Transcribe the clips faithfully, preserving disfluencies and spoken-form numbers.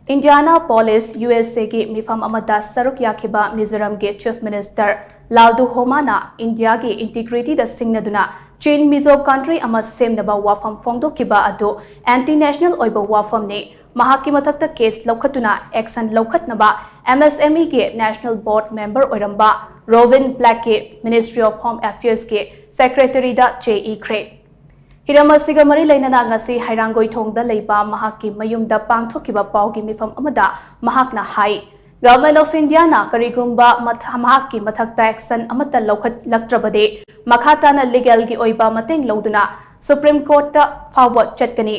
ꯏꯟꯗꯤꯌꯥꯅꯥ polish, U S ꯑꯦꯒꯤ ꯃꯤꯐꯝ ꯑꯃꯗ ꯁꯔꯨꯛ ꯌꯥꯈꯤꯕ ꯃꯤꯖꯣꯔꯥꯝꯒꯤ Chief Minister ꯂꯥꯜꯗꯨꯍꯣꯃꯥꯅ ꯏꯟꯗꯤꯌꯥꯒꯤ integrityꯗ ꯁꯤꯡꯅꯗꯨꯅ ꯆꯤꯟ ꯃꯤꯖꯣ country ꯑꯃ ꯁꯦꯝꯅꯕ ꯋꯥꯐꯝ ꯐꯣꯡꯗꯣꯛꯈꯤꯕ ꯑꯗꯨ anti national ꯑꯣꯏꯕ ꯋꯥꯐꯝꯅꯤ꯫ ꯃꯍꯥꯛꯀꯤ ꯃꯊꯛꯇ case ꯂꯧꯈꯠꯇꯨꯅ action ꯂꯧꯈꯠꯅꯕ M S M Eꯒꯤ National Board member ꯑꯣꯏꯔꯝꯕ ꯔꯣꯕꯤꯟ ꯕ꯭ꯂꯦꯛꯀꯤ Ministry of Home Affairsꯀꯤ Secretaryꯗ ꯆꯦ ꯏꯈ꯭ꯔꯦ꯫ ꯍꯤꯔꯝ ꯑꯁꯤꯒ ꯃꯔꯤ ꯂꯩꯅꯅ ꯉꯁꯤ ꯍꯩꯔꯥꯡꯒꯣꯏꯊꯣꯡꯗ ꯂꯩꯕ ꯃꯍꯥꯛꯀꯤ ꯃꯌꯨꯝꯗ ꯄꯥꯡꯊꯣꯛꯈꯤꯕ ꯄꯥꯎꯒꯤ ꯃꯤꯐꯝ ꯑꯃꯗ ꯃꯍꯥꯛꯅ ꯍꯥꯏ, Government of Indiaꯅ ꯀꯔꯤꯒꯨꯝꯕ ꯃꯊ-, ꯃꯍꯥꯛꯀꯤ ꯃꯊꯛꯇ action ꯑꯃꯠꯇ ꯂꯧꯈꯠꯂꯛꯇ꯭ꯔꯕꯗꯤ ꯃꯈꯥ ꯇꯥꯅ legalꯒꯤ ꯑꯣꯏꯕ ꯃꯇꯦꯡ ꯂꯧꯗꯨꯅ Supreme Courtꯇ ꯐꯥꯎꯕ ꯆꯠꯀꯅꯤ꯫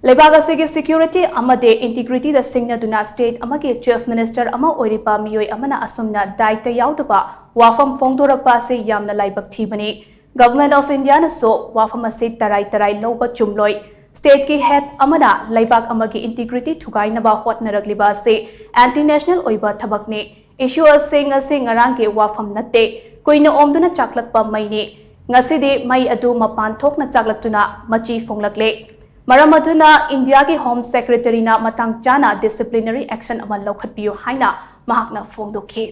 ꯂꯩꯕꯥꯛ ꯑꯁꯤꯒꯤ security ꯑꯃꯗꯤ integrityꯗ ꯁꯤꯡꯅꯗꯨꯅ state ꯑꯃꯒꯤ Chief Minister ꯑꯃ ꯑꯣꯏꯔꯤꯕ ꯃꯤꯑꯣꯏ ꯑꯃꯅ ꯑꯁꯨꯝꯅ ꯗꯥꯏꯇ ꯌꯥꯎꯗꯕ ꯋꯥꯐꯝ ꯐꯣꯡꯗꯣꯔꯛꯄ ꯑꯁꯤ ꯌꯥꯝꯅ ꯂꯥꯏꯕꯛ ꯊꯤꯕꯅꯤ꯫ Government of Indiaꯅꯁꯨ ꯋꯥꯐꯝ ꯑꯁꯤ ꯇꯔꯥꯏ ꯇꯔꯥꯏ ꯂꯧꯕ ꯆꯨꯝꯂꯣꯏ꯫ Stateꯀꯤ head ꯑꯃꯅ ꯂꯩꯕꯥꯛ ꯑꯃꯒꯤ integrity ꯊꯨꯒꯥꯏꯅꯕ ꯍꯣꯠꯅꯔꯛꯂꯤꯕ ꯑꯁꯤ anti national ꯑꯣꯏꯕ ꯊꯕꯛꯅꯤ꯫ Issue ꯑꯁꯤ ꯉꯁꯤ ꯉꯔꯥꯡꯒꯤ ꯋꯥꯐꯝ ꯅꯠꯇꯦ, ꯀꯨꯏꯅ ꯑꯣꯝꯗꯨꯅ ꯆꯥꯛꯂꯛꯄ ꯃꯩꯅꯤ꯫ ꯉꯁꯤꯗꯤ ꯃꯩ ꯑꯗꯨ ꯃꯄꯥꯟ ꯊꯣꯛꯅ ꯆꯥꯛꯂꯛꯇꯨꯅ ꯃꯆꯤ ꯐꯣꯡꯂꯛꯂꯦ꯫ ꯃꯔꯝ ꯑꯗꯨꯅ ꯏꯟꯗꯤꯌꯥꯒꯤ Home Secretaryꯅ ꯃꯇꯥꯡ ꯆꯥꯅ disciplinary action ꯑꯃ ꯂꯧꯈꯠꯄꯤꯌꯨ ꯍꯥꯏꯅ ꯃꯍꯥꯛꯅ ꯐꯣꯡꯗꯣꯛꯈꯤ꯫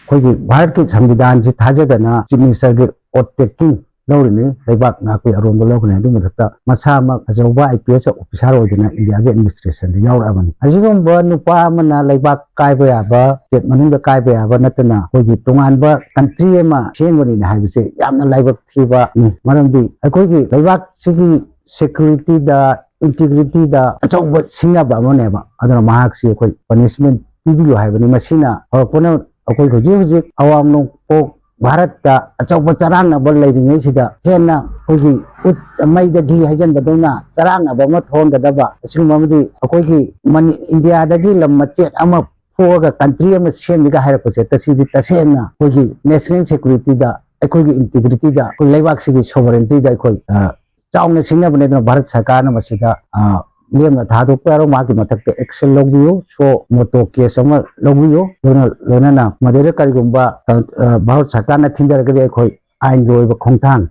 ꯑꯩꯈꯣꯏꯒꯤ ꯚꯥꯔꯠꯀꯤ ꯁꯪꯕꯤꯙꯥꯟꯁꯤ ꯊꯥꯖꯗꯅ Chief Ministerꯒꯤ oath taking ꯂꯧꯔꯤꯅꯤ, ꯂꯩꯕꯥꯛ ꯉꯥꯛꯄꯒꯤ ꯑꯔꯣꯟꯕ ꯂꯧꯒꯅꯤ꯫ ꯑꯗꯨꯒꯤ ꯃꯊꯛꯇ ꯃꯁꯥꯃꯛ ꯑꯆꯧꯕ I P S officer ꯑꯣꯏꯗꯨꯅ ꯏꯟꯗꯤꯌꯥꯒꯤ administrationꯗ ꯌꯥꯎꯔꯛꯑꯕꯅꯤ꯫ ꯑꯁꯤꯒꯨꯝꯕ ꯅꯨꯄꯥ ꯑꯃꯅ ꯂꯩꯕꯥꯛ ꯀꯥꯏꯕ ꯌꯥꯕ, state ꯃꯅꯨꯡꯗ ꯀꯥꯏꯕ ꯌꯥꯕ ꯅꯠꯇꯅ ꯑꯩꯈꯣꯏꯒꯤ ꯇꯣꯉꯥꯟꯕ country ꯑꯃ ꯁꯦꯝꯒꯅꯤꯅ ꯍꯥꯏꯕꯁꯦ ꯌꯥꯝꯅ ꯂꯥꯏꯕꯛ ꯊꯤꯕꯅꯤ꯫ ꯃꯔꯝꯗꯤ ꯑꯩꯈꯣꯏꯒꯤ ꯂꯩꯕꯥꯛꯁꯤꯒꯤ securityꯗ, integrityꯗ ꯑꯆꯧꯕ ꯁꯤꯡꯅꯕ ꯑꯃꯅꯦꯕ꯫ ꯑꯗꯨꯅ ꯃꯍꯥꯛꯁꯤ ꯑꯩꯈꯣꯏ punishment ꯄꯤꯕꯤꯌꯨ ꯍꯥꯏꯕꯅꯤ꯫ ꯃꯁꯤꯅ ꯍꯧꯔꯛꯄꯅ ꯑꯩꯈꯣꯏ ꯍꯧꯖꯤꯛ ꯍꯧꯖꯤꯛ ꯑꯋꯥꯡ ꯅꯣꯡꯄꯣꯛ ꯚꯥꯔꯠꯇ ꯑꯆꯧꯕ ꯆꯔꯥꯡꯅꯕ ꯂꯩꯔꯤꯉꯩꯁꯤꯗ ꯍꯦꯟꯅ ꯑꯩꯈꯣꯏꯒꯤ ꯎꯠ ꯃꯩꯗ ꯘꯤ ꯍꯩꯖꯤꯟꯕꯗꯧꯅ ꯆꯔꯥꯡꯅꯕ ꯑꯃ ꯊꯣꯛꯍꯟꯒꯗꯕ ꯑꯁꯤꯒꯨꯝꯕ ꯑꯃꯗꯤ ꯑꯩꯈꯣꯏꯒꯤ ꯃꯅꯤ-, ꯏꯟꯗꯤꯌꯥꯗꯒꯤ ꯂꯝ ꯃꯆꯦꯠ ꯑꯃ ꯊꯣꯛꯑꯒ country ꯑꯃ ꯁꯦꯝꯃꯤꯒ ꯍꯥꯏꯔꯛꯄꯁꯦ ꯇꯁꯤꯗꯤ ꯇꯁꯦꯡꯅ ꯑꯩꯈꯣꯏꯒꯤ national securityꯗ, ꯑꯩꯈꯣꯏꯒꯤ integrityꯗ, ꯑꯩꯈꯣꯏ ꯂꯩꯕꯥꯛꯁꯤꯒꯤ sovereigntyꯗ ꯑꯩꯈꯣꯏ, ꯑ, ꯆꯥꯎꯅ ꯁꯤꯡꯅꯕꯅꯦ꯫ ꯑꯗꯨꯅ ꯚꯥꯔꯠ ꯁꯔꯀꯥꯔꯅ ꯃꯁꯤꯗ, ꯑ, ꯂꯦꯝꯅ ꯊꯥꯗꯣꯛꯄ ꯌꯥꯔꯣꯏ, ꯃꯍꯥꯛꯀꯤ ꯃꯊꯛꯇ action ꯂꯧꯕꯤꯌꯨ, suo motu case ꯑꯃ ꯂꯧꯕꯤꯌꯨ, ꯂꯣꯏꯅ-, ꯂꯣꯏꯅꯅ ꯃꯗꯨꯗ ꯀꯔꯤꯒꯨꯝꯕ, ꯑ, ꯑ, ꯚꯥꯔꯠ ꯁꯔꯀꯥꯔꯅ ꯊꯤꯟꯊꯔꯒꯗꯤ ꯑꯩꯈꯣꯏ ꯑꯥꯏꯟꯒꯤ ꯑꯣꯏꯕ ꯈꯣꯡꯊꯥꯡ,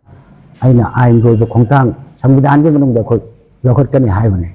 ꯑꯩꯅ ꯑꯥꯏꯟꯒꯤ ꯑꯣꯏꯕ ꯈꯣꯡꯊꯥꯡ ꯁꯪꯕꯤꯙꯥꯟꯒꯤ ꯃꯅꯨꯡꯗ ꯑꯩꯈꯣꯏ ꯂꯧꯈꯠꯀꯅꯤ ꯍꯥꯏꯕꯅꯤ꯫